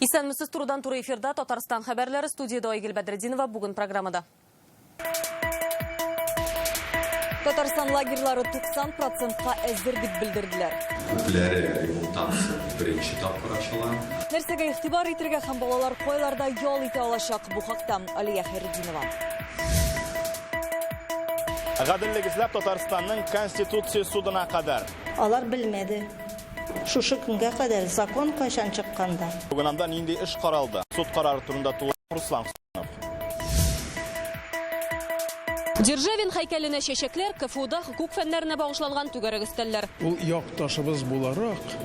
Исәнмесез, турыдан туры эфирда Татарстан хәбәрләре, студиядә Айгөл Бәдретдинова, бүген программада. Татарстан лагерьлары 90 процентка әзер дип белдерделәр. Күпләре ремонттан соң беренче тапкыр ачыла. Нәрсәгә игътибар итергә һәм балалар кайларда ял итә алачак? Бу хакта Алия Хәйретдинова. Гаделлек эзләп Татарстанның Конституция судына кадәр. Алар белмәде. Шушы көнгә кадәр закон кайчан чыккан да. Бүген анда нинди эш каралды? Суд карары турында тулы Руслан Хусанов. Державин һәйкәленә чәчәкләр, КФУда хокук фәннәренә багышланган түгәрәк өстәлләр. Ул якташыбыз буларак,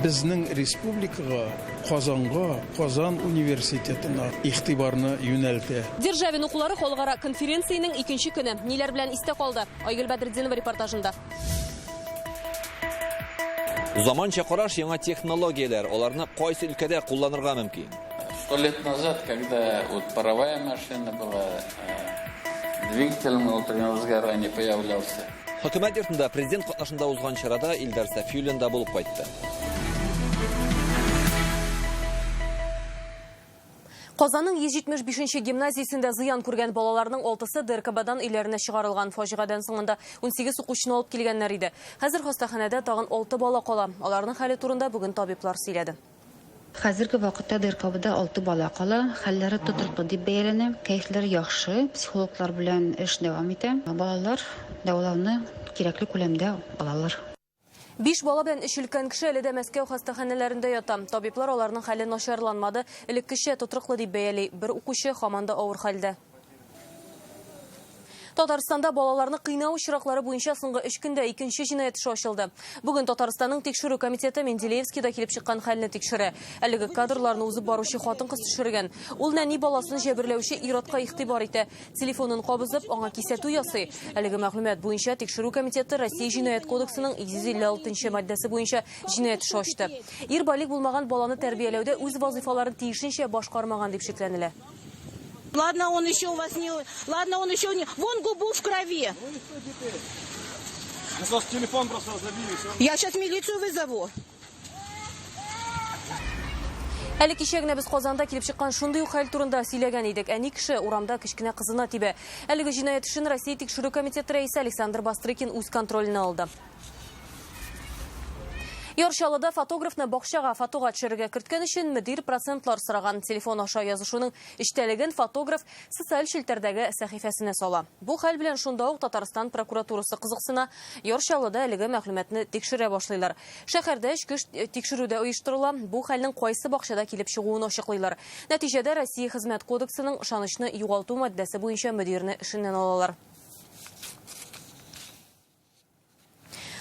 безнең республикага, Казанга, Казан университетына игътибарны юнәлтә. Державин укулары халыкара конференциянең икенче көне ниләр белән истә калды? Айгөл Бәдретдинова репортажында. Заманча караш, яңа технологияләр, аларны кайсы өлкәдә кулланырга мөмкин? Сто лет назад, когда вот паровая машина была, э, двигатель внутреннего сгорания появлялся. Хөкүмәт йортында президент катнашында узган чарада Илдар Сафиуллин да булып кайтты. Казанның 175 нче гимназиясендә зыян күргән балаларның алтысы ДРКБдан өйләренә чыгарылган. Фаҗигадән соң анда 18 укучыны алып килгәннәр иде. Хәзер хастаханәдә тагын алты бала кала. Аларның хәле турында бүген табиблар сөйләде. Хәзерге вакытта ДРКБда алты бала кала. Хәлләре тотрыклы дип бәяләнә. Кәефләре яхшы, психологлар белән эш дәвам итә. Балалар дәвалауны кирәкле күләмдә алалар. Биш бала белән өч өлкән кеше әле дә Мәскәү хастаханәләрендә ята. Табиблар аларның хәле начарланмады, элеккечә тотрыклы дип бәяли. Бер укучы һаман да авыр хәлдә. Татарстанда балаларны кыйнау очраклары буенча соңгы өч көндә икенче җинаять эше ачылды. Бүген Татарстанның тикшерү комитеты Менделеевскида килеп чыккан хәлне тикшерә. Әлеге кадрларны узып баручы хатын-кыз төшергән. Ул нәни баласын җәберләүче ир-атка игътибар итә. Телефонын кабызып, аңа кисәтү ясый. Әлеге мәгълүмат буенча Тикшерү комитеты Россия Җинаять кодексының 256 нчы маддәсе буенча җинаять эше ачты. Ир балигъ булмаган баланы тәрбияләүдә үз вазыйфаларын тиешенчә башкармаган дип шикләнелә. Ладно, он еще у вас не... Ладно, он еще не... Вон губу в крови. Ну, телефон просто разобили. Я сейчас милицию вызову. Әле кичә генә без Казанда килеп чыккан шундый ук хәл турында сөйләгән идек. Әни кеше урамда кечкенә кызына тибә. Әлеге җинаять эшен Россия Тикшерү комитеты рәисе Александр Бастрыкин үз контроленә алды. Яр Чаллыда фотографны бакчага фотога төшерергә керткән өчен мөдир процентлар сораган. Телефон аша язышуның эчтәлеген фотограф социаль челтәрдәге сәхифәсенә сала. Бу хәл белән шунда ук Татарстан прокуратурасы кызыксына. Яр Чаллыда әлеге мәгълүматны тикшерә башлыйлар. Шәһәрдә эчке э, тикшерү дә оештырыла. Бу хәлнең кайсы бакчада килеп чыгуын ачыклыйлар. Нәтиҗәдә Россия Хезмәт кодексының ышанычны югалту маддәсе буенча мөдирне эшеннән алалар.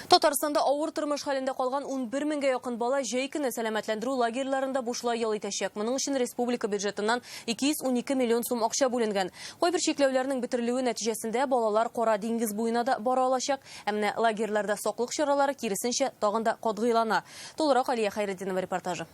Татарстанда авыр тормыш хәлендә калган 11 меңгә якын бала җәй көне сәламәтләндерү лагерьларында бушлай ял итәчәк. Моның өчен республика бюджетыннан 212 миллион сум акча бүленгән. Кайбер чикләүләрнең бетерелүе нәтиҗәсендә балалар Кара диңгез буена да бара алачак. Ә менә лагерьларда саклык чаралары, киресенчә, тагын да катгыйлана. Тулырак Алия Хәйретдинова репортажы.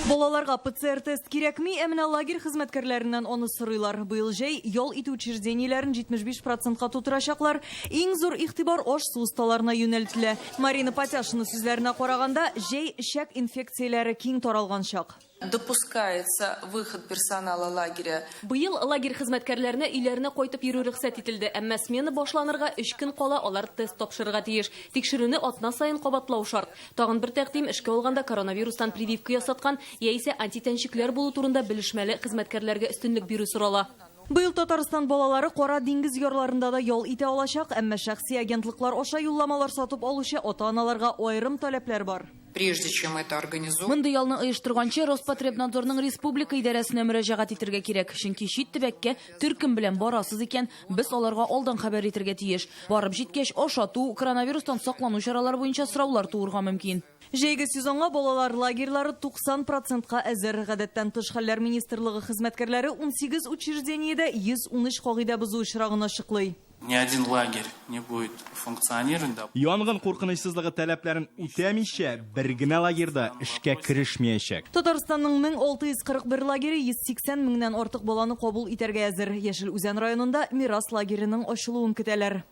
Балаларга ПЦР-тест кирәкми, ә менә лагерь хезмәткәрләреннән аны сорыйлар. Быел җәй ял итү учреждениеләрен 75 процентка тутырачаклар. Иң зур игътибар аш-су осталарына юнәлтелә. Марина Патяшина сүзләренә караганда, җәй эчәк инфекцияләре киң таралган чак. Допускается выход персонала лагеря. Быел лагерь хезмәткәрләренә өйләренә кайтып йөрү рөхсәт ителде, әмма смена башланырга өч көн кала алар тест тапшырырга тиеш. Тикшерүне атна саен кабатлау шарт. Тагын бер тәкъдим, эшкә алганда коронавирустан прививка ясаткан яисә антитәнчекләр булу турында белешмәле хезмәткәрләргә өстенлек бирү сорала. Быел Татарстан балалары Кара диңгез ярларында да ял итә алачак, әмма шәхси агентлыклар аша юлламалар сатып алучы ата-аналарга аерым таләпләр бар. Прежде чем это организовать. Мондый ялны оештырганчы Роспотребнадзорның республика идарәсенә мөрәҗәгать итергә кирәк, чөнки чит төбәккә төркем белән барасыз икән, без аларга алдан хәбәр итергә тиеш. Барып җиткәч, ашату, коронавирустан саклану чаралары буенча сораулар туырга мөмкин. Җәйге сезонга балалар лагерьлары 90 процентка әзер. Гадәттән тыш хәлләр министрлыгы хезмәткәрләре 18 учреждениедә 113 кагыйдә бозу очрагын ачыклый. Ни один лагерь не будет функционировать, да. Янгын куркынычсызлыгы таләпләрен үтәмичә, бер генә лагерь да эшкә керешмиячәк. Татарстанның 1641 лагере 180 меңнән артык баланы кабул итәргә әзер. Яшел Үзән районында Мирас лагереның ачылуын көтәләр.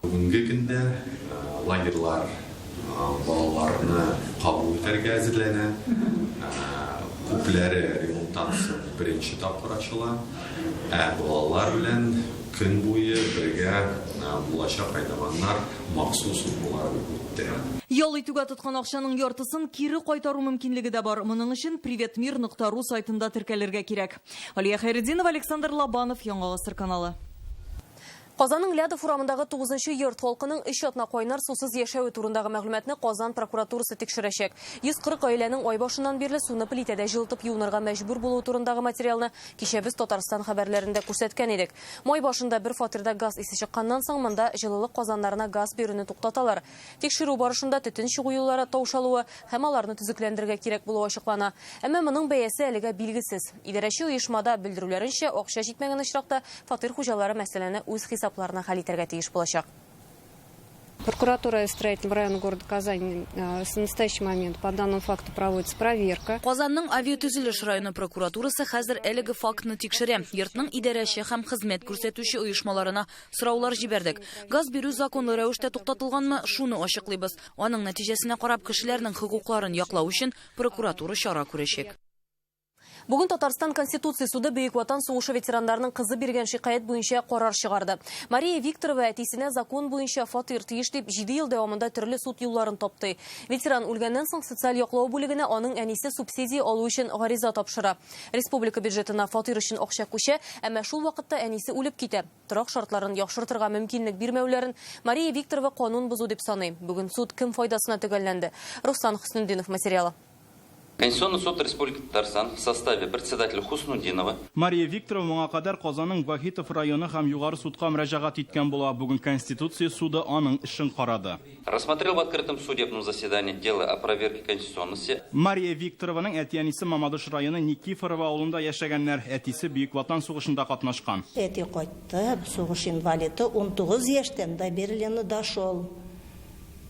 Бүгенге көндә лагерьлар балаларны кабул итәргә әзерләнә. Күпләре ремонттан соң беренче тапкыр ачыла, ә балалар белән көн буе бергә булачак әйдаманнар махсус укулар үтте. Ял итүгә тоткан акчаның яртысын кире кайтару мөмкинлеге дә бар. Моның өчен приветмир.ру сайтында теркәлергә кирәк. Алия Хәйретдинова, Александр Лобанов, Яңа Гасыр каналы. Казанның Лядов урамындагы 9нчы йорт халкының 3 атна кайнар сусыз яшәве турындагы мәгълүматны Казан прокуратурасы тикшерәчәк. 140 гаиләнең ай башыннан бирле суны плитәдә җылытып юынырга мәҗбүр булуы турындагы материалны кичә без Татарстан хәбәрләрендә күрсәткән идек. Май башында бер фатирда газ исе чыкканнан соң монда җылылык казаннарына газ бирүне туктаталар. Тикшерү барышында төтен чыгу юллары таушалуы һәм аларны төзекләндерергә кирәк булуы ачыклана. Әмма моның бәясе әлегә билгесез. Идарәче оешмада белдерүләренчә, акча җитмәгән очракта фатир хуҗалары мәсьәләне үз хисапларына хәл итәргә тиеш булачак. Прокуратура строительного района города Казань в настоящий момент по данному факту проводится проверка. Казанның авиатөзелеш районы прокуратурасы хәзер әлеге фактны тикшерә. Йортның идарәче һәм хезмәт күрсәтүче оешмаларына сораулар җибәрдек. Газ бирү законлы рәвештә туктатылганмы, шуны ачыклыйбыз. Аның нәтиҗәсенә карап кешеләрнең хокукларын яклау өчен прокуратура чара күрәчәк. Бүген Татарстан Конституция суды Бөек Ватан сугышы ветераннарының кызы биргән шикаять буенча карар чыгарды. Мария Викторова әтисенә закон буенча фатир тиеш дип 7 ел дәвамында төрле суд юлларын тапты. Ветеран үлгәннән соң социаль яклау бүлегенә аның әнисе субсидия алу өчен гариза тапшыра. Республика бюджетына фатир өчен акча күчә, әмма шул вакытта әнисе үлеп китә. Торак шартларын яхшыртырга мөмкинлек бирмәүләрен Мария Викторова канун бозу дип саный. Бүген суд кем файдасына төгәлләнде? Руслан Хөснетдинов материалы. Конституционный суд Республики Татарстан в составе председателя Хуснутдинова. Мария Викторова моңа кадәр Казанның Вахитов районы һәм Югары судка мөрәҗәгать иткән була. Бүген Конституция суды аның эшен карады. Рассмотрел в открытом судебном заседании дело о проверке конституционности. Мария Викторованың әти-әнисе Мамадыш районы Никифорова авылында яшәгәннәр. Әтисе Бөек Ватан сугышында катнашкан. Әти кайтты, сугыш инвалиды, 19 яшьтән до Берлина дошел.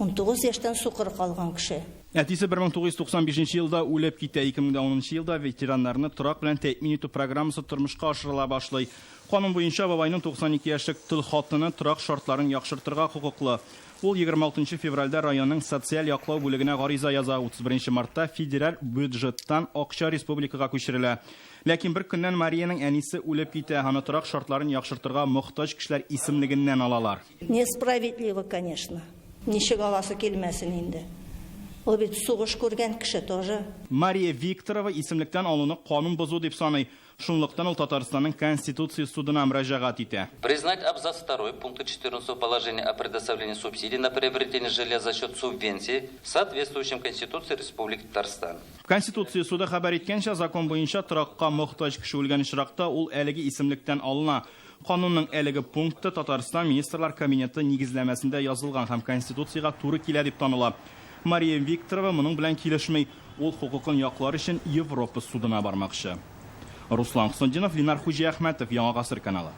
19 яшьтән сукыр калган кеше. Әтисе 1995 елда үлеп китә. 2010 елда ветераннарны торак белән тәэмин итү программасы тормышка ашырыла башлый. Канун буенча бабайның 92 яшьлек тол хатыны торак шартларын яхшыртырга хокуклы. Ул 26 февральдә районның социаль яклау бүлегенә гариза яза. 31 мартта федераль бюджеттан акча республикага күчерелә. Ләкин бер көннән Марияның әнисе үлеп китә. Аны торак шартларын яхшыртырга мохтаҗ кешеләр исемлегеннән алалар. Несправедливо, конечно. Ничек аласы килмәсен инде. Ул бит сугыш күргән кеше тоже. Мария Викторова исемлектән алуны канун бозу дип саный. Шунлыктан ул Татарстанның Конституция судына мөрәҗәгать итә. Признать абзац 2 пункта 14 положения о предоставлении субсидий на приобретение жилья за счет субвенции, соответствующим Конституции Республики Татарстан. Конституция суды хәбәр иткәнчә, закон буенча торакка мохтаҗ кеше үлгән очракта ул әлеге исемлектән алына. Канунның әлеге пункты Татарстан Министрлар Кабинеты нигезләмәсендә язылган һәм Конституциягә туры килә дип таныла. Мария Викторова моның белән килешми. Ул хокукын яклар өчен Европа судына бармакчы. Руслан Хуснутдинов, Ленар Хуҗиәхмәтов, Яңа Гасыр каналы.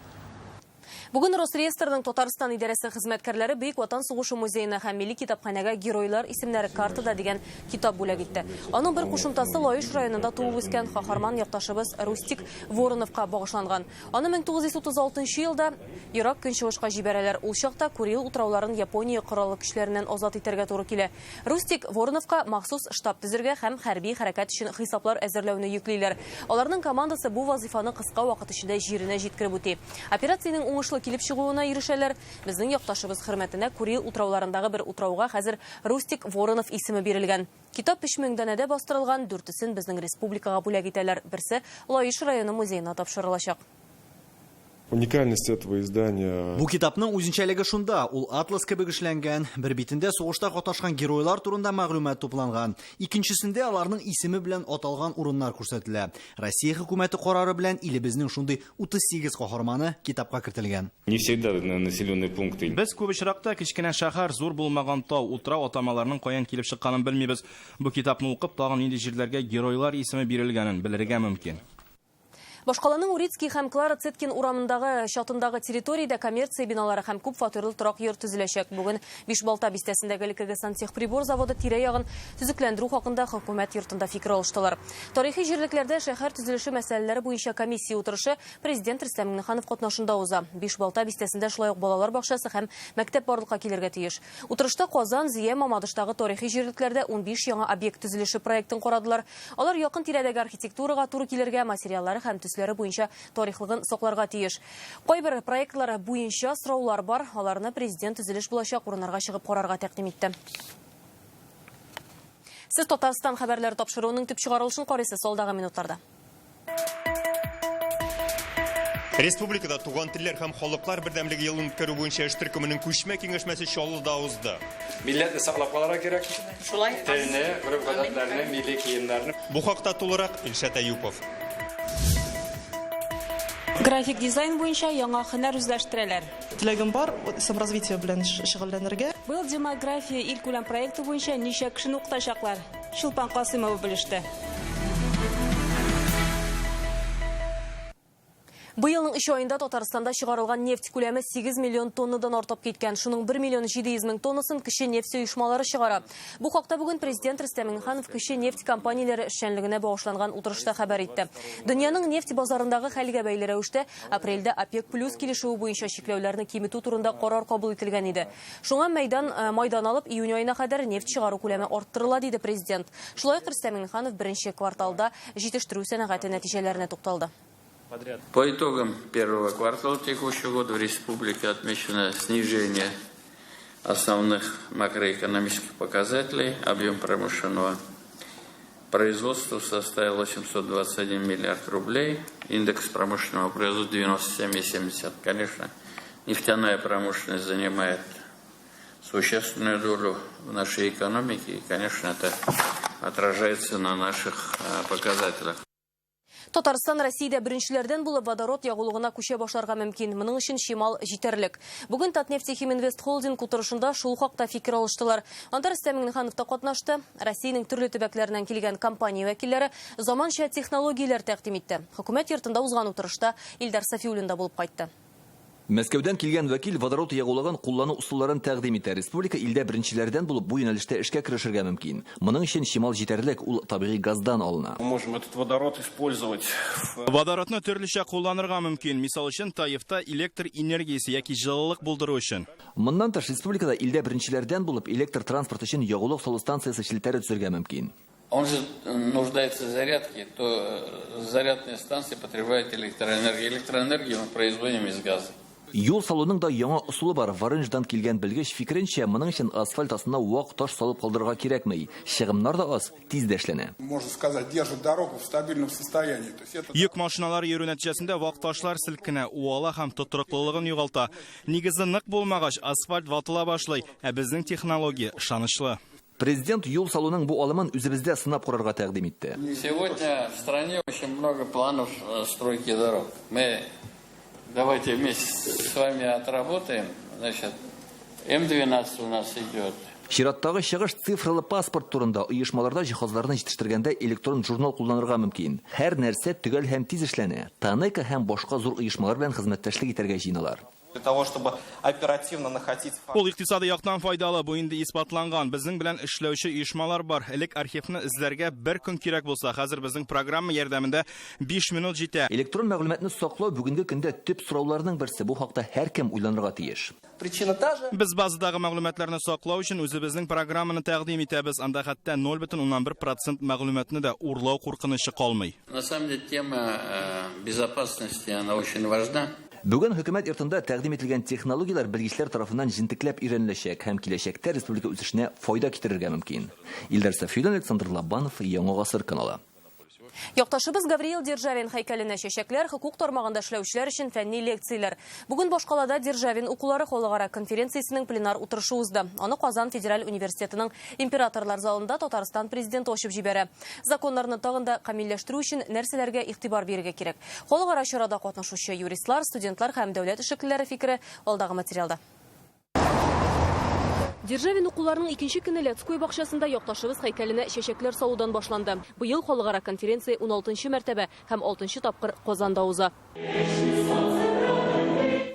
Бүген Росреестрның Татарстан идарәсе хезмәткәрләре Бөек Ватан сугышы музеена һәм милли китапханәгә Геройлар исемнәре картада дигән китап бүләк итте. Аның бер кушымтасы Лаеш районында туып үскән каһарман якташыбыз Рустик Вороновка багышланган. Аны 1936 елда Ерак Көнчыгышка җибәрәләр. Ул чакта Курил утрауларын Япония кораллы көчләреннән азат итәргә туры килә. Рустик Вороновка махсус штаб төзергә һәм хәрби хәрәкәт өчен хисаплар әзерләүне йөклиләр. Аларның командасы бу вазифаны кыска вакыт эчендә җиренә җиткереп үти. Операциянең уңышлы килеп чыгуына ирешәләр. Безнең якташыбыз хөрмәтенә Курил утрауларындагы бер утрауга хәзер Рустик Воронов исеме бирелгән. Китап 3000 данәдә бастырылган, дүртесен безнең республикага бүләк итәләр. Берсе Лаеш районы музеена тапшырылачак. Уникальность этого издания. Бу китапның үзенчәлеге шунда, ул атлас кебек эшләнгән. Бер битендә сугышта катнашкан геройлар турында мәгълүмат тупланган. Икенчесендә аларның исеме белән аталган урыннар күрсәтелә. Россия хөкүмәте карары белән илебезнең шундый 38 каһарманы китапка кертелгән. Не всегда населенные пункты. Без күп очракта кечкенә шәһәр, зур булмаган тау, утрау атамаларының каян килеп чыкканын белмибез. Бу китапны укып, тагын нинди җирләргә геройлар исеме бирелгәнен белергә мөмкин. Башкаланың Урицкий һәм Клара Цеткин урамындагы чатындагы территориядә коммерция биналары һәм күп фатирлы торак йорт төзеләчәк. Бүген Бишбалта бистәсендәге элеккеге сантехприбор заводы тирә-ягын төзекләндерү хакында хөкүмәт йортында фикер алыштылар. Тарихи җирлекләрдә шәһәр төзелеше мәсьәләләре буенча комиссия утырышы президент Рөстәм Миңнеханов катнашында уза. Бишбалта бистәсендә шулай ук балалар бакчасы һәм мәктәп барлыкка килергә тиеш. Утырышта Казан, Зөя, Мамадыштагы тарихи җирлекләрдә 15 яңа объект төзелеше проектын карадылар. Алар якын тирәдәге архитектурага туры килергә, материаллары һәм төсләре буенча тарихлыгын сакларга тиеш. Кайбер проектлар буенча сораулар бар, аларны президент төзелеш булачак урыннарга чыгып карарга тәкъдим итте. Сез Татарстан хәбәрләре тапшыруының төп чыгарылышын карыйсыз алдагы минутларда. Республикада туган телләр һәм халыклар бердәмлеге елын үткәрү буенча эш төркеменең күчмә киңәшмәсе Чаллыда узды. Милләтне саклап калырга кирәк. Шулай. Телне, гореф-гадәтләрне, милли киемнәрне. Бу хакта тулырак Илшат Әюпов. График дизайн буенча яңа һөнәр үзләштерәләр. Теләгем бар, саморазвитие белән шөгыльләнергә. Быел демография илкүләм проекты буенча ничә кешене укытачаклар? Чулпан Касыймова белеште. Быелның өч аенда Татарстанда чыгарылган нефть күләме 8 миллион тоннадан артып киткән. Шуның 1 миллион 700 мең тоннасын кече нефть оешмалары чыгара. Бу хакта бүген президент Рөстәм Миңнеханов кече нефть компанияләре эшчәнлегенә багышланган утырышта хәбәр итте. Дөньяның нефть базарындагы хәлгә бәйле рәвештә апрельдә ОПЕК плюс килешүе буенча чикләүләрне киметү турында карар кабул ителгән иде. Шуңа мәйдан майдан алып июнь аена кадәр нефть чыгару күләме арттырыла, диде президент. Шулай ук Рөстәм Миңнеханов беренче кварталда җитештерү сәнәгате нәтиҗәләренә тукталды. По итогам первого квартала текущего года в республике отмечено снижение основных макроэкономических показателей. Объем промышленного производства составил 821 миллиард рублей. Индекс промышленного производства 97,70. Конечно, нефтяная промышленность занимает существенную долю в нашей экономике. И, конечно, это отражается на наших показателях. Татарстан Россиядә беренчеләрдән булып водород ягулыгына күчә башларга мөмкин. Моның өчен чимал җитәрлек. Бүген Татнефтехим Инвест Холдинг утырышында шул хакта фикер алыштылар. Анда Рөстәм Миңнеханов та катнашты. Россиянең төрле төбәкләреннән килгән компания вәкилләре заманча технологияләр тәкъдим итте. Хөкүмәт йортында узган утырышта Илдар Сафиуллин да булып кайтты. Мәскәүдән килгән вәкил водород ягулыгын куллану ысулларын тәкъдим итә. Республика илдә беренчеләрдән булып бу юнәлештә эшкә керешергә мөмкин. Моның өчен чимал җитәрлек, ул табигый газдан алына. Мы можем этот водород использовать в Водородны төрлечә кулланырга мөмкин. Мисал өчен, Таифта электр энергиясе яки җылылык булдыру өчен. Моннан тыш, республикада илдә беренчеләрдән булып электр транспорт өчен ягулык салу станциясе челтәре төзергә мөмкин. Он же нуждается в зарядке, то зарядные станции потребляют электроэнергию. Электроэнергию мы производим из газа. Юл салуның да яңа ысулы бар. Воронеждан килгән белгеч фикеренчә, моның өчен асфальт астына вак таш салып калдырырга кирәкми. Чыгымнар да аз, тиз дә эшләнә. Можно сказать, держит дорогу в стабильном состоянии. То есть это Йөк машиналары йөрү нәтиҗәсендә вак ташлар селкенә, уала һәм тотрыклылыгын югалта. Нигезе нык булмагач, асфальт ватыла башлый, ә безнең технология ышанычлы. Президент юл салуның бу алымын үзебездә сынап карарга тәкъдим итте. Сегодня в стране очень много планов стройки дорог. Мы давайте вместе с вами отработаем. М12 у нас идет. Чираттагы чыгыш цифрлы паспорт турында. Оешмаларда җиһазларны җитештергәндә электрон журнал кулланырга мөмкин. Һәр нәрсә төгәл һәм тиз эшләнә. Танека һәм башка зур оешмалар белән хезмәттәшлек итәргә җыеналар. Для того, чтобы оперативно находить факты. Ул икътисади яктан файдалы, бу инде исбатланган. Безнең белән эшләүче оешмалар бар. Элек архивны эзләргә бер көн кирәк булса, хәзер безнең программа ярдәмендә 5 минут җитә. Электрон мәгълүматны саклау бүгенге көндә төп сорауларның берсе. Бу хакта һәркем уйланырга тиеш. Причина та же. Без базадагы мәгълүматларны саклау өчен үзебезнең программаны тәкъдим итәбез. Анда хәтта ноль бөтен уннан бер процент мәгълүматны да урлау куркынычы калмый. На самом деле тема безопасности, она очень важна. Бүген хөкүмәт йортында тәкъдим ителгән технологияләр белгечләр тарафыннан җентекләп өйрәнеләчәк һәм киләчәктә республика үсешенә файда китерергә мөмкин. Илдар Сафиуллин, Александр Лобанов, Яңа Гасыр каналы. Якташыбыз Гавриил Державин һәйкәленә чәчәкләр, хокук тармагында эшләүчеләр өчен фәнни лекцияләр. Бүген башкалада Державин укулары халыкара конференциясенең пленар утырышы узды. Аны Казан федераль университетының Императорлар залында Татарстан президенты ачып җибәрә. Законнарны тагын да камилләштерү өчен нәрсәләргә игътибар бирергә кирәк? Халыкара чарада катнашучы юристлар, студентлар һәм дәүләт эшлеклеләре фикере алдагы материалда. Державин укуларының икенче көне Лядской бакчасында якташыбыз һәйкәленә чәчәкләр салудан башланды. Быел халыкара конференция 16 мәртәбә һәм 6 тапкыр Казанда уза.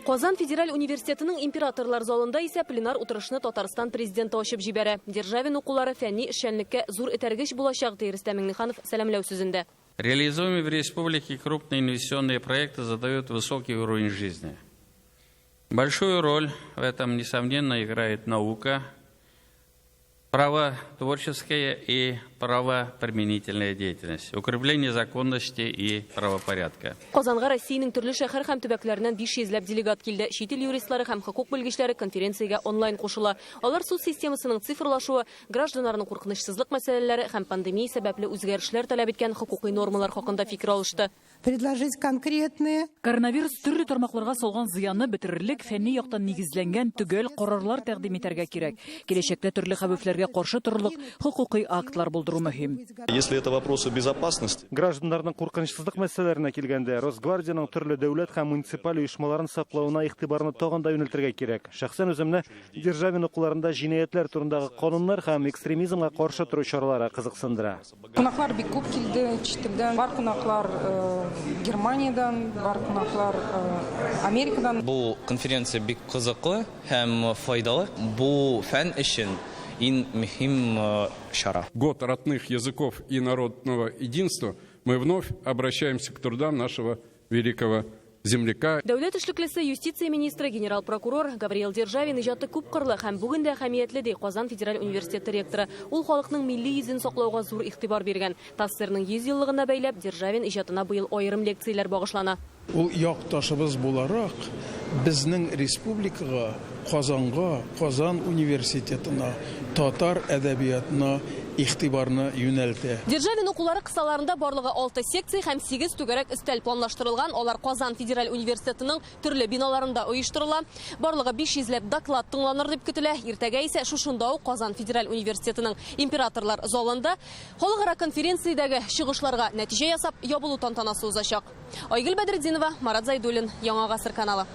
Казан федераль университетының императорлар залында исә пленар утырышны Татарстан президенты ачып җибәрә. Державин укулары фәнни эшчәнлеккә зур этәргеч булачак, ди Рөстәм Миңнеханов сәламләү сүзендә. Реализуемые в республике крупные инвестиционные проекты задают высокий уровень жизни. Большую роль в этом, несомненно, играет наука, правотворческая и правоприменительная деятельность, укрепление законности и правопорядка. Казанга Россиянең төрле шәһәр һәм төбәкләреннән 500 ләп делегат килде. Чит ил юристлары һәм хокук белгечләре конференциягә онлайн кушыла. Алар суд системасының цифрлашуы, гражданнарның куркынычсызлык мәсьәләләре һәм пандемия сәбәпле үзгәрешләр таләп иткән хокукый нормалар хакында фикер алышты. Предложить конкретные. Коронавирус төрле тармакларга салган зыянны бетерерлек фәнни яктан нигезләнгән төгәл карарлар тәкъдим итәргә кирәк. Киләчәктә төрле хәвефләргә каршы торырлык хокукый актлар булдыру мөһим. Если это вопросы безопасности. Гражданнарның куркынычсызлык мәсьәләләренә килгәндә, Росгвардиянең төрле дәүләт һәм муниципаль оешмаларын саклавына игътибарны тагын да юнәлтергә кирәк. Шәхсән үземне Державин укуларында җинаятьләр турындагы кануннар һәм экстремизмга каршы тору чаралары кызыксындыра. Кунаклар бик күп килде чит илдән. Бар кунаклар Германиядән, бар кунаклар Америкадан. Бу конференция бик кызыклы һәм файдалы. Бу фән өчен иң мөһим чара. Год родных языков и народного единства мы вновь обращаемся к трудам нашего великого земляка. Дәүләт эшлеклесе, юстиция министры, генерал-прокурор Гавриил Державин иҗаты күпкырлы һәм бүген дә әһәмиятле, ди Казан федераль университеты ректоры. Ул халыкның милли йөзен саклауга зур игътибар биргән. ТАССРның 100 еллыгына бәйләп Державин иҗатына быел аерым лекцияләр багышлана. Ул якташыбыз буларак безнең республикага, Казанга, Казан университетына, татар әдәбиятына игътибарны юнәлтә. Державин укулары кысаларында барлыгы 6 секция һәм 8 түгәрәк өстәл планлаштырылган. Алар Казан федераль университетының төрле биналарында оештырыла. Барлыгы 500 ләп доклад тыңланыр дип көтелә. Иртәгә исә шушында ук Казан федераль университетының императорлар залында халыкара конференциядәге чыгышларга нәтиҗә ясап ябылу тантанасы узачак. Айгөл Бәдретдинова, Марат Зайдуллин, Яңа Гасыр каналы.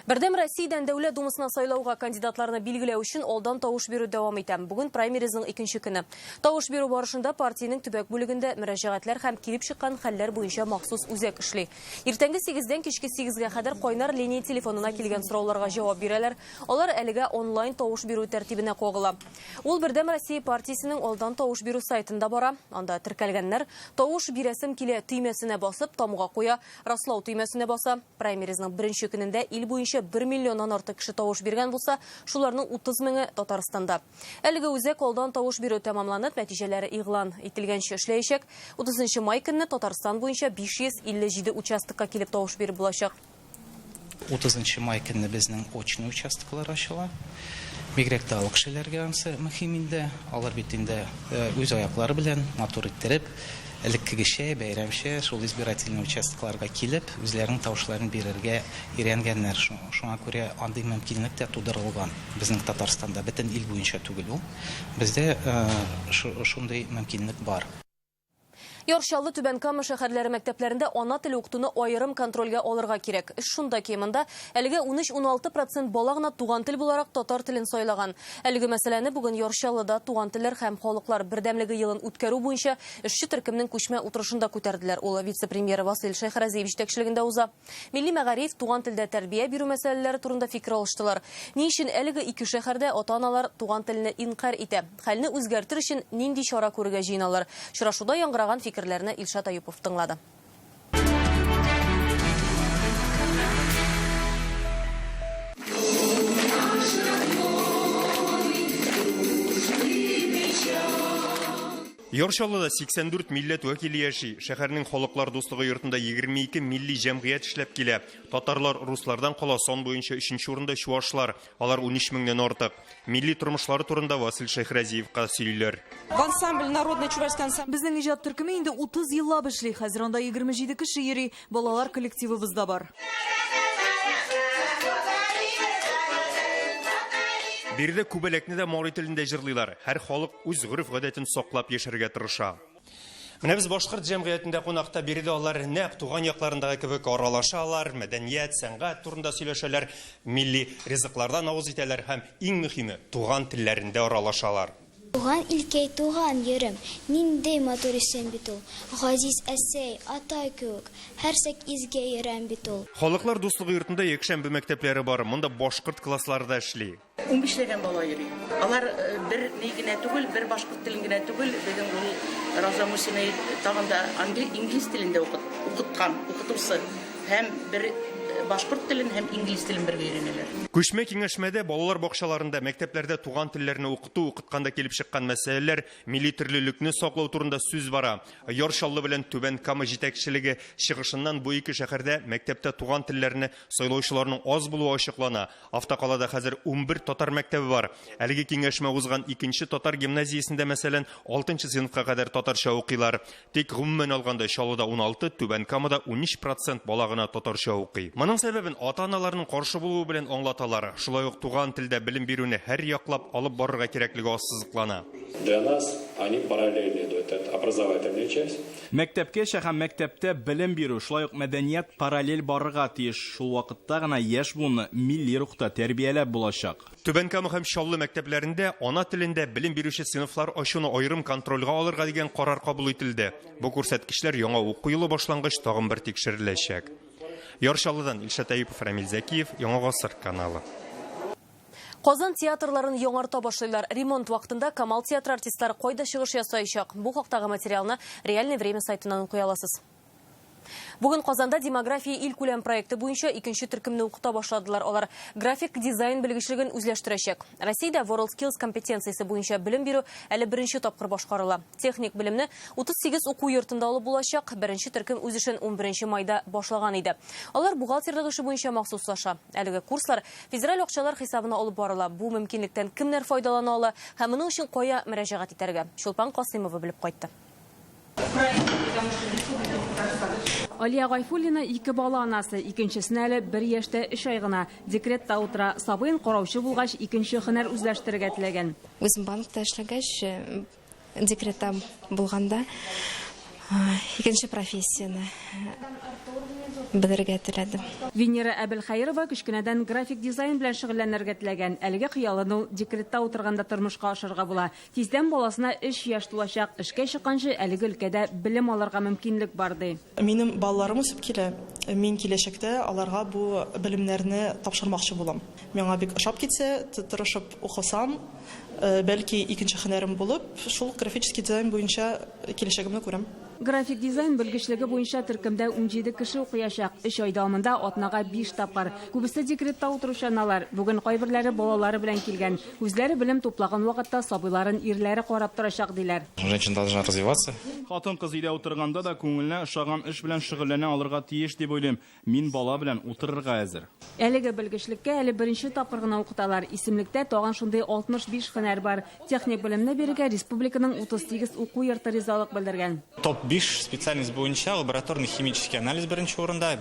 Бердәм Россиядән Дәүләт Думасына сайлауга кандидатларны билгеләү өчен алдан тавыш бирү дәвам итә. Бүген праймеризның икенче көне. Тавыш бирү барышында партиянең төбәк бүлегендә мөрәҗәгатьләр һәм килеп чыккан хәлләр буенча махсус үзәк эшли. Иртәнге 8-дән кичке 8-гә кадәр кайнар линия телефонына килгән сорауларга җавап бирәләр. Алар әлегә онлайн тавыш бирү тәртибенә кагыла. Ул Бердәм Россия партиясенең алдан тавыш бирү сайтында бара. Анда теркәлгәннәр тавыш бирәсем килә төймәсенә басып, тамга куя, раслау төймәсенә баса. Праймеризның беренче көнендә ил буенча 1 миллионнан артык кеше тавыш биргән булса, шуларның 30 меңе Татарстанда. Әлеге үзәк алдан тавыш бирү тәмамланып, нәтиҗәләре игълан ителгәнче эшләячәк. 30 май көнне Татарстан буенча 557 участокка килеп тавыш биреп булачак. 30 май көнне безнең очный участоклар ачыла. Бигрәк тә олы кешеләргә ансы мөһим инде. Алар бит инде үз аяклары белән матур иттереп, элеккегечә, бәйрәмчә шул избирательный участокларга килеп, үзләренең тавышларын бирергә өйрәнгәннәр. Шуңа күрә андый мөмкинлек тә тудырылган. Безнең Татарстанда бөтен ил буенча түгел ул. Бездә шундый мөмкинлек бар. Яр Чаллы, Түбән Кама шәһәрләре мәктәпләрендә ана теле укытуны аерым контрольгә алырга кирәк. Эш шунда ки, монда әлегә 13-16% бала гына туган тел буларак татар телен сайлаган. Әлеге мәсьәләне бүген Яр Чаллыда туган телләр һәм халыклар бердәмлеге елын үткәрү буенча эшче төркемнең күчмә утырышында күтәрделәр. Ул вице-премьер Васил Шәйхразиев җитәкчелегендә уза. Милли мәгариф, туган телдә тәрбия бирү мәсьәләләре турында фикер алыштылар. Ни өчен әлеге ике шәһәрдә ата-аналар туган телне инкарь итә? Хәлне үзгәртер өчен нинди чара күрергә җыеналар? Очрашуда яңгыраган фикерләрне Илшат Аюпов тыңлады. Яр Чаллыда 84 милләт вәкиле яши. Шәһәрнең халыклар дуслыгы йортында 22 милли җәмгыять эшләп килә. Татарлар руслардан кала сан буенча 3нче урында чуашлар. Алар 13 меңнән артык. Милли тормышлары турында Васил Шәйхразиевка сөйлиләр. Ансамбль народный чувашский ансамбль. Безнең иҗат төркеме инде 30 еллап эшли. Хәзер анда 27 кеше йөри. Балалар коллективыбыз да бар. Биредә күбәләкне дә мари телендә җырлыйлар. Һәр халык үз гореф-гадәтен саклап яшәргә тырыша. Менә без башкорт җәмгыятендә кунакта, биредә алар нәкъ туган якларындагы кебек аралашалар, мәдәният, сәнгать турында сөйләшәләр, милли ризыклардан авыз итәләр һәм иң мөһиме, туган телләрендә аралашалар. Туган илкәй, туган ерем, Ниндей матур исем бит ул. Газиз әсәй, атай кеүек, Һәрчак изге ерем бит ул. Халыклар дуслыгы йортында якшәмбе мәктәпләре бар. Монда башкорт класслары да эшли. Унбишләгән бала йөри. Алар э, бер ни генә түгел, бер башкорт телен генә түгел, безнең ул Роза Мусина тагын да инглиз телен дә укыткан, укытучы. Һәм бер э, башкорт телен һәм инглиз телен бергә өйрәнәләр. Күчмә киңәшмәдә балалар бакчаларында, мәктәпләрдә туган телләрне укыту, укытканда килеп чыккан мәсьәләләр, милли төрлелекне саклау турында сүз бара. Яр Чаллы белән Түбән Кама җитәкчелеге чыгышыннан бу ике шәһәрдә мәктәптә туган телләрне сайлаучыларның аз булуы ачыклана. Автокалада хәзер 11 татар мәктәбе бар. Әлеге киңәшмә узган икенче татар гимназиясендә, мәсәлән, 6 сыйныфка кадәр татарча укыйлар. Тик гомумән алганда Чаллыда 16, Түбән Камада 13 процент бала гына татарча укый. Моның сәбәбен ата-аналарның каршы булуы белән аңлаталар. Шулай ук туган телдә белем бирүне һәр яклап алып барырга кирәклеге ассызыклана. Для нас они параллельно идут. Это образовательная часть. Мәктәпкәчә һәм мәктәптә белем бирү, шулай ук мәдәният параллель барырга тиеш. Шул вакытта гына яшь буынны милли рухта тәрбияләп булачак. Түбән Кама һәм Чаллы мәктәпләрендә ана телендә белем бирүче сыйныфлар ачуны аерым контрольгә алырга дигән карар кабул ителде. Бу күрсәткечләр яңа уку елы башлангач тагын бер тикшереләчәк. Яр Чаллыдан Илшат Әюпов, Рамил Зәкиев, Яңа Гасыр каналы. Казан театрларын яңарта башлыйлар. Ремонт вакытында Камал театры артистлары кайда чыгыш ясаячак? Бу хактагы материалны Реальное время сайтыннан укый аласыз. Бүген Казанда демография илкүләм проекты буенча икенче төркемне укыта башладылар. Алар график дизайн белгечлеген үзләштерәчәк. Россиядә WorldSkills компетенциясе буенча белем бирү әле беренче тапкыр башкарыла. Техник белемне 38 уку йортында алып булачак. Беренче төркем үз эшен 11 майда башлаган иде. Алар бухгалтерлык эше буенча махсуслаша. Әлеге курслар федераль акчалар хисабына алып барыла. Бу мөмкинлектән кемнәр файдалана ала һәм моның өчен кая мөрәҗәгать итәргә? Чулпан Касыймова белеп кайтты. Алия Гайфуллина ике бала анасы, икенчесенә әле бер яшьтә өч ай гына. Декретта утыра. Сабыен караучы булгач, икенче һөнәр үзләштерергә теләгән. Үзем банкта эшләгәч, декретта булганда икенче профессияне белергә теләдем. Венера Әбелхәерова кечкенәдән график дизайн белән шөгыльләнергә теләгән. Әлеге хыялын ул декретта утырганда тормышка ашырырга була. Тиздән баласына өч яшь тулачак. Эшкә чыкканчы әлеге өлкәдә белем алырга мөмкинлек бар, ди. Минем балаларым үсеп килә. Мин киләчәктә аларга бу белемнәрне тапшырмакчы булам. Миңа бик ошап китсә, тырышып укысам, бәлки икенче һөнәрем булып, шул графический дизайн буенча киләчәгемне күрәм. График дизайн белгечлеге буенча төркемдә 17 кеше укыячак. Өч ай дәвамында атнага 5 тапкыр. Күбесе декретта утыручы аналар. Бүген кайберләре балалары белән килгән. Үзләре белем туплаган вакытта сабыйларын ирләре карап торачак, диләр. Женщина должна развиваться. Хатын-кыз өйдә утырганда да күңеленә ошаган эш белән шөгыльләнә алырга тиеш дип уйлыйм. Мин бала белән утырырга әзер. Әлеге белгечлеккә әле беренче тапкыр гына укыталар. Исемлектә тагын шундый 65 һөнәр бар. Техник белемне бирергә республиканың 38 уку йорты ризалык белдергән. Топ-5 специальность буенча лабораторный химический анализ беренче урында.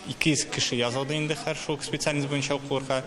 200 кеше язылды инде һәр шул специальность буенча укуларга.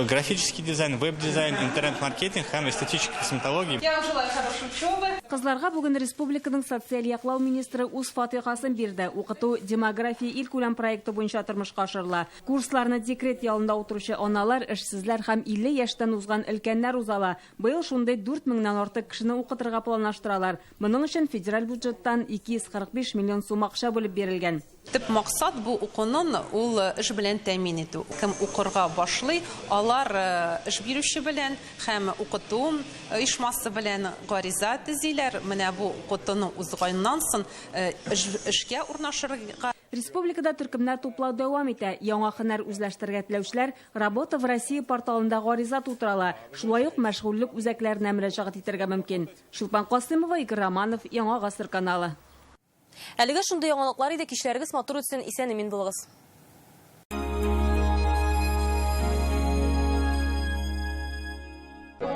Графический дизайн, веб-дизайн, интернет-маркетинг һәм эстетическая косметология. Я вам желаю хорошей учебы. Кызларга бүген республиканың социаль яклау министры үз фатихасын бирде. Укыту демография илкүләм проекты буенча тормышка ашырыла. Курсларны декрет ялында утыручы аналар, эшсезләр һәм 50 яшьтән узган өлкәннәр уза ала. Быел шундый 4 меңнән артык кешене укытырга планлаштыралар. Моның өчен федераль бюджеттан 245 миллион сум акча бүлеп бирелгән. Төп максат бу укуның ул эш белән тәэмин итү. Кем укырга башлый, алар эш бирүче белән һәм укыту оешмасы белән гариза төзиләр. Менә бу укытуны узганнан соң эшкә урнашырга. Республикада төркемнәр туплау дәвам итә. Яңа һөнәр үзләштерергә теләүчеләр Работа в России порталында гариза тутыра ала. Шулай ук мәшгульлек үзәкләренә мөрәҗәгать итәргә мөмкин. Чулпан Касыймова, Игорь Романов, Яңа Гасыр каналы. Әлегә шундый яңалыклар иде. Кичләрегез матур үтсен, исән-имин булыгыз.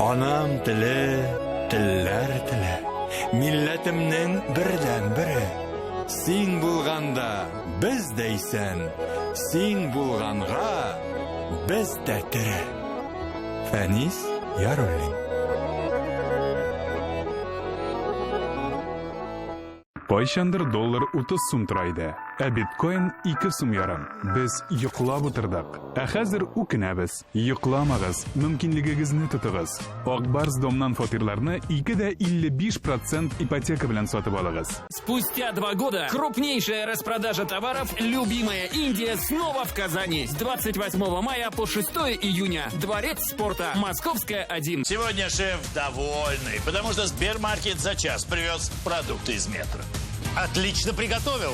Анам теле, телләр теле, милләтемнең бердән-бере. Син булганда без дә исән, син булганга без дә тере. Фәнис Яруллин. Кайчандыр доллар 30 сум тора иде, ә биткоин 2 сум ярым. Без йоклап утырдык. Ә хәзер үкенәбез. Йокламагыз, мөмкинлегегезне тотыгыз. Ак Барс Домнан фатирларны 2,55 процент ипотека белән сатып алыгыз. Спустя 2 года крупнейшая распродажа товаров «Любимая Индия» снова в Казани. С 28 мая по 6 июня. Дворец спорта. Московская, 1. Сегодня шеф довольный, потому что Сбермаркет за час привез продукты из метро. Отлично приготовил.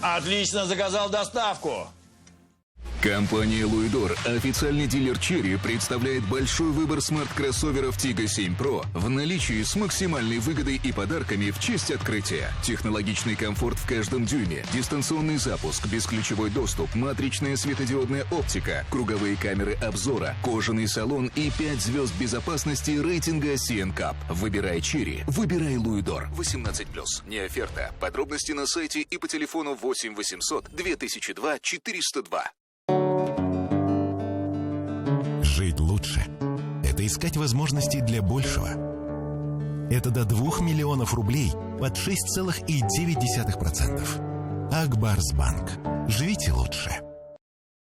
Отлично заказал доставку. Компания «Луидор», официальный дилер «Черри», представляет большой выбор смарт-кроссоверов «Тиго 7 Pro» в наличии с максимальной выгодой и подарками в честь открытия. Технологичный комфорт в каждом дюйме, дистанционный запуск, бесключевой доступ, матричная светодиодная оптика, круговые камеры обзора, кожаный салон и 5 звезд безопасности рейтинга CNCAP. Выбирай «Черри», выбирай «Луидор». 18+. Не оферта. Подробности на сайте и по телефону 8 800 2002 402. Жить лучше – это искать возможности для большего. Это до 2 миллионов рублей под 6,9%. Ак Барс Банк. Живите лучше.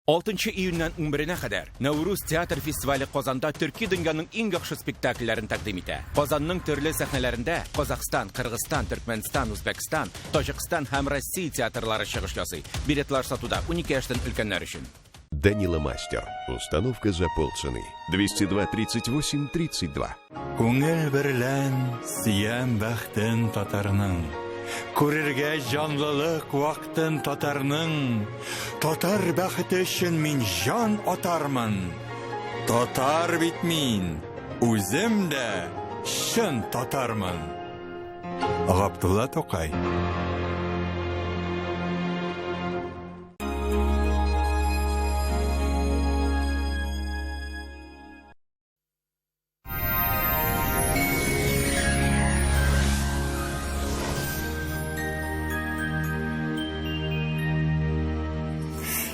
6 июньнән 11-нә кадәр Нәүрүз театр фестивале Казанда төрки дөньяның иң яхшы спектакльләрен тәкъдим итә. Казанның төрле сәхнәләрендә Казахстан, Кыргызстан, Төркмәнстан, Үзбәкстан, Таҗикстан һәм Россия театрлары чыгыш ясый. Билетлар сатуда 12 яшьтән өлкәннәр өчен. Данила Мастер. Установка за полцены. 202 38 32. Күңел берлән сөям бәхтен татарның. Күрергә җанлылык вактын татарның. Татар бәхете өчен мин җан атармын. Татар бит мин, үзем дә чын татармын. Габдулла Тукай.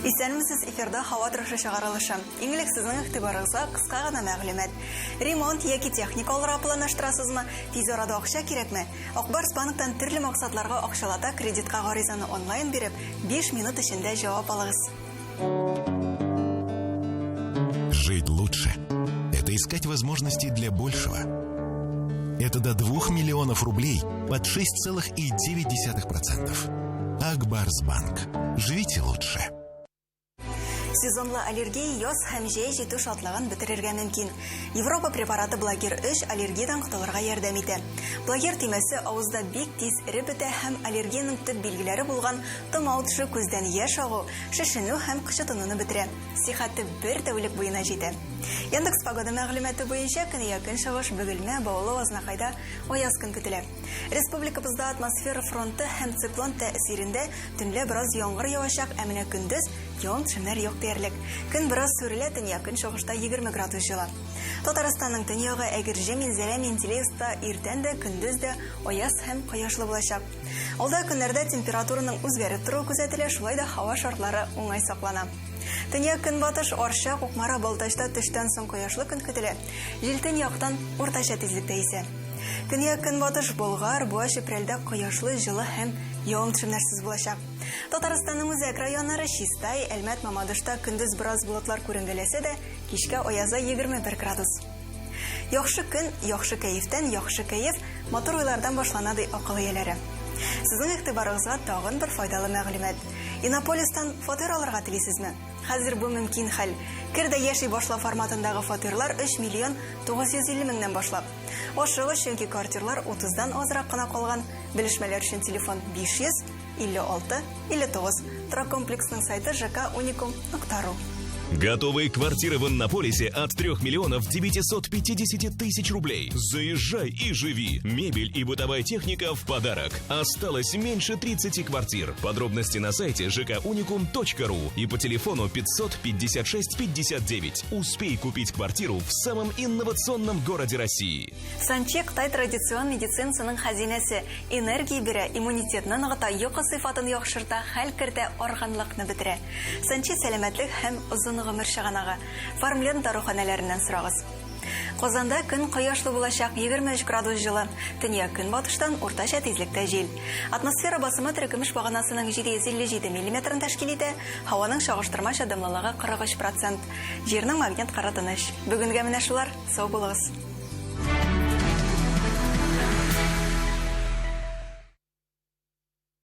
Исәнмесез, эфирда һава торышы чыгарылышы. Иң элек сезнең игътибарыгызга кыска гына мәгълүмат. Ремонт яки техника алырга планлаштырасызмы? Тиз арада акча кирәкме? Ак Барс банктан төрле максатларга акчалата кредитка гаризаны онлайн биреп, 5 минут эчендә җавап алыгыз. Жить лучше – это искать возможности для большего. Это до 2 миллионов рублей под 6,9%. Ак Барс Банк. Живите лучше. Сезонлы аллергия яз һәм җәй җитү шатлыгын бетерергә мөмкин. Европа препараты Благер 3 аллергиядән котылырга ярдәм итә. Благер төймәсе авызда бик тиз эреп бетә һәм аллергиянең төп билгеләре булган томау төшү, күздән яшь агу, шешенү һәм кычытынуны бетерә. Сихәте бер тәүлек буена җитә. Яндекс Погода мәгълүматы буенча көньяк-көнчыгыш Бөгелмә, Баулы, Азнакайда аяз көн көтелә. Республикабызда атмосфера фронты һәм циклон тәэсирендә төнлә бераз яңгыр явачак, ә менә көндез явым-төшемнәр юк диярлек. Көн бераз сүрелә, төньяк-көнчыгышта 20 градус җылы. Татарстанның төньягы Әгерҗе, Минзәлә, Менделеевскта иртән дә, көндез дә аяз һәм кояшлы булачак. Алда көннәрдә температураның үзгәреп торуы күзәтелә, шулай да һава шартлары уңай саклана. Төньяк-көнбатыш Арча, Кукмара, Балтачта төштән соң кояшлы көн көтелә. Җил төньяктан уртача тизлектә исә. Көньяк-көнбатыш Болгар, Буа, Чүпрәлдә кояшлы, җылы һәм явым-төшемнәрсез булачак. Татарстанның үзәк районнары Чистай, Әлмәт, Мамадышта көндез бераз болытлар күренгәләсә дә, кичкә аяза 21 градус. Яхшы көн, яхшы кәефтән, яхшы кәеф, матур уйлардан башлана, ди акыл ияләре. Сезнең игътибарыгызга тагын бер файдалы мәгълүмат. Иннополистан фатир алырга телисезме? Хәзер бу мөмкин хәл. Кер дә яши башла форматындагы фатирлар 3 миллион 950 меңнән башлап. Ашыгыч, чөнки квартирлар 30-дан азрак кына калган. Белешмәләр өчен телефон 500 56 59. Торак комплексының сайты жkunicum.ru. Готовые квартиры в Иннополисе от 3 миллионов 950 тысяч рублей. Заезжай и живи. Мебель и бытовая техника в подарок. Осталось меньше 30 квартир. Подробности на сайте жкуникум.ру и по телефону 556 59. Успей купить квартиру в самом инновационном городе России. Санчи Кытай традицион медицинасының хәзинәсе. Энергия бирә, иммунитетны ныгыта, йокы сыйфатын яхшырта, хәл кертә, арганлыкны бетерә. Санчи сәламәтлек һәм озын гомер чыганагы. Фармлен даруханәләреннән сорагыз. Казанда көн кояшлы булачак, 23 градус җылы. Төньяк көнбатыштан уртача тизлектә җил. Атмосфера басымы терекөмеш баганасының 757 миллиметрын тәшкил итә, һаваның чагыштырмача дымлылыгы 43 процент. Җирнең магнит кыры тыныч. Бүгенгә менә шулар. Сау булыгыз.